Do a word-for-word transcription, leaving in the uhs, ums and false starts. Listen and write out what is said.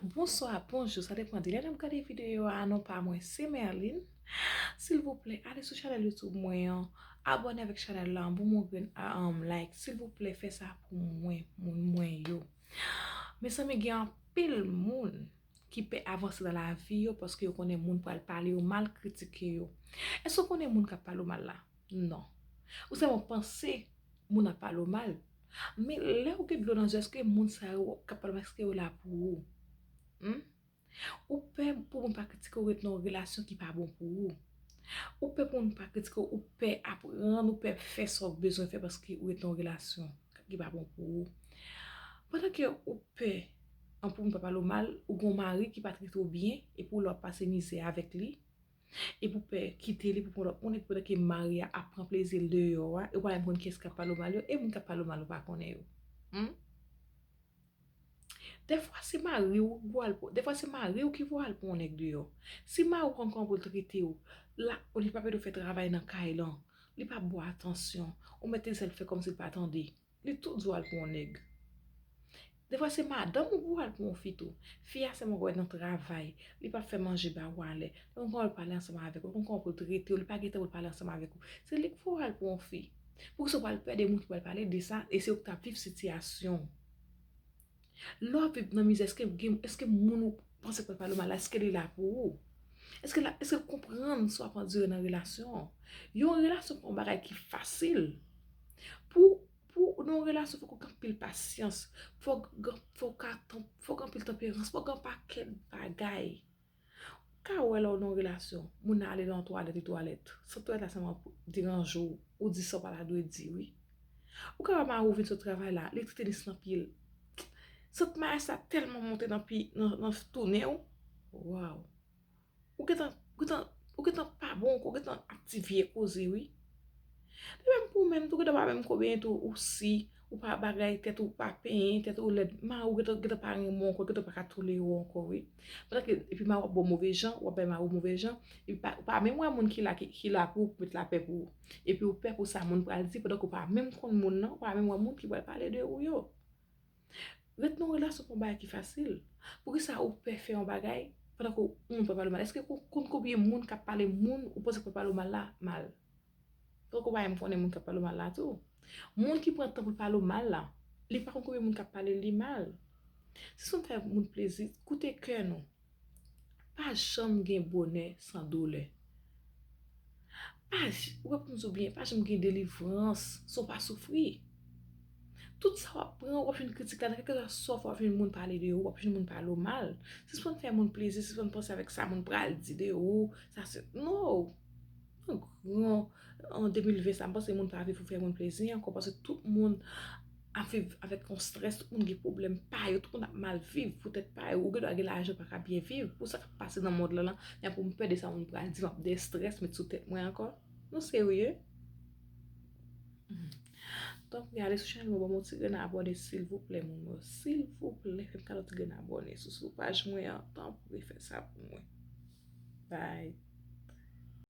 Bonswa, bonjou, sa depann de lè n ap gade videyo a. Non pa mwen se Merline. Silvouplè, ale sou chanèl YouTube mwen an, abòne avèk chanèl la, ban m yon grenn a, um, like. Silvouplè, fè sa pou mwen, moun mwen yo. Mezanmi, gen anpil moun ki pè avanse nan lavi yo paske yo konnen moun pral pale yo mal, kritike yo. Èske w konnen moun k ap pale w mal la? Non. Ou sèlman panse moun ap pale w mal. Men lè w gen dlo nan zye, èske moun sa yo k ap pale w mal, èske yo la pou ou? Hmm? Ou pè pou moun pa kritike w, ret nan yon relasyon ki pa bon pou ou. Ou pè pou moun pa kritike w, ou pè aprann, ou pè fè sa w bezwen fè paske ou ret nan yon relasyon ki pa bon pou ou. Pandan ke ou pè an pou moun pa pale w mal, ou gen yon mari ki pa trete w byen, epi w la w ap pase mizè avèk li, epi w pè kite li pou pran lòt moun, epi pandan ke mari a ap pran plezi l deyò a, e w pa menm konn kiyès k ap pale w mal yo, e moun k ap pale w mal ou pa konnen yo. Hmm? Dèfwa se mari w ki voye al pou, dèfwa se mari w ki voye al pou yon nèg deyò. Si mari w konn kòman pou l trete w, la, li p ap ede w fè travay nan kay lan, li p ap ba w atansyon, ou mèt eseye fè kòmsi l pa tande. Li tou di w al pou yon nèg. Dèfwa se madanm ou voye al pou yon fi tou. Fi a sèlman wè nan travay, li p ap fè manje ba ou alè. Li konn kòman pou l pale ansanm avèk ou, li konn kòman pou l trete w, li pa gen tan pou l pale ansanm avèk ou. Se li k voye w al pou yon fi. Poukisa w pral pè de moun ki pral pale de sa, e se ou ki t ap viv sitiyasyon? Lè w ap viv nan mizè, èske gen, èske moun ou panse k pral pale w mal la, èske li la pou ou? Èske la, èske l konprann sa w ap andire nan relasyon an? Yon relasyon pa yon bagay ki fasil. Pou, pou nan yon relasyon, fòk ou gen anpil pasyans. Fòk, fòk, fòk anpil tanperans, fòk gen pakèt bagay. Ka wè lè w nan yon relasyon, moun nan ale nan yon twalèt, li twalèt. Sant twalèt la sèlman deranje w, ou di sa w pa ta dwe di, wi. Ou ka wè mari w vin sot travay la, li trete nis nan pye l. Sant mayaj sa tèlman monte nan pi, nan, nan tounen w. Waw. Ou gentan, gentan, ou gentan pa bon ankò, ou gentan ap di vye koze, wi. De menm pou ou menm tou, gentan pa menm konbyen tou, ou si, ou pa bagay, tèt ou pa penyen, tèt ou lèd, mari w gentan, gentan pa renmen w ankò, gentan pa ka tolere w ankò, wi. Pandan ke, epi mari w ap ba w move jan, w ap bay mari w move jan, epi pa, ou pa menm wè moun ki la, ki, ki la pou ou, pou met lapè pou ou. Epi ou pè pou sa moun pral di, pandan ke ou pa menm konn moun nan, ou pa menm wè moun ki pral pale de ou yo. Ret nan yon relasyon pa yon bagay ki fasil. Poukisa ou pè fè yon bagay pandan ke yon moun pral pale w mal? Èske ou konn konbyen moun k ap pale moun ou panse k pral pale w mal la mal? Tankou pa menm konnen moun k ap pale w mal la tou. Moun ki pran tan pou l pale w mal la, li pa konn konbyen moun k ap pale li mal. Si se pou n fè moun plezi, koute kè nou. Pa janm gen bonè san doulè. Pa j-, ou wè pou m di w byen, pa janm gen delivrans san w pa soufri. Tout sa w ap pran, w ap jwenn kritik ladan, kèlkeswa sa w fè, w ap jwenn moun pale de ou, w ap jwenn moun pale w mal. Sispann fè moun plezi, sispann panse avèk sa moun pral di de ou, sa se, no! An gran, an de mil ven sa, m panse moun pa viv pou fè moun plezi ankò, paske tout moun ap viv avèk yon strès, tout moun gen pwoblèm pa yo, tout moun ap mal viv poutèt pa yo. Ou gen dwa gen lajan, pa ka byen viv pou sa k ap pase nan mond lan lan, men pou m pè de sa moun pral di, m ap de strès met sou tèt mwen ankò. Nou serye? Tanpri, ale sou chanèl mwen, ban m yon ti grenn abòne, silvouplè, moun mwen. Silvouplè, fè m kado ti grenn abòne sou, sou paj mwen an. Tanpri, fè sa pou mwen. Bye.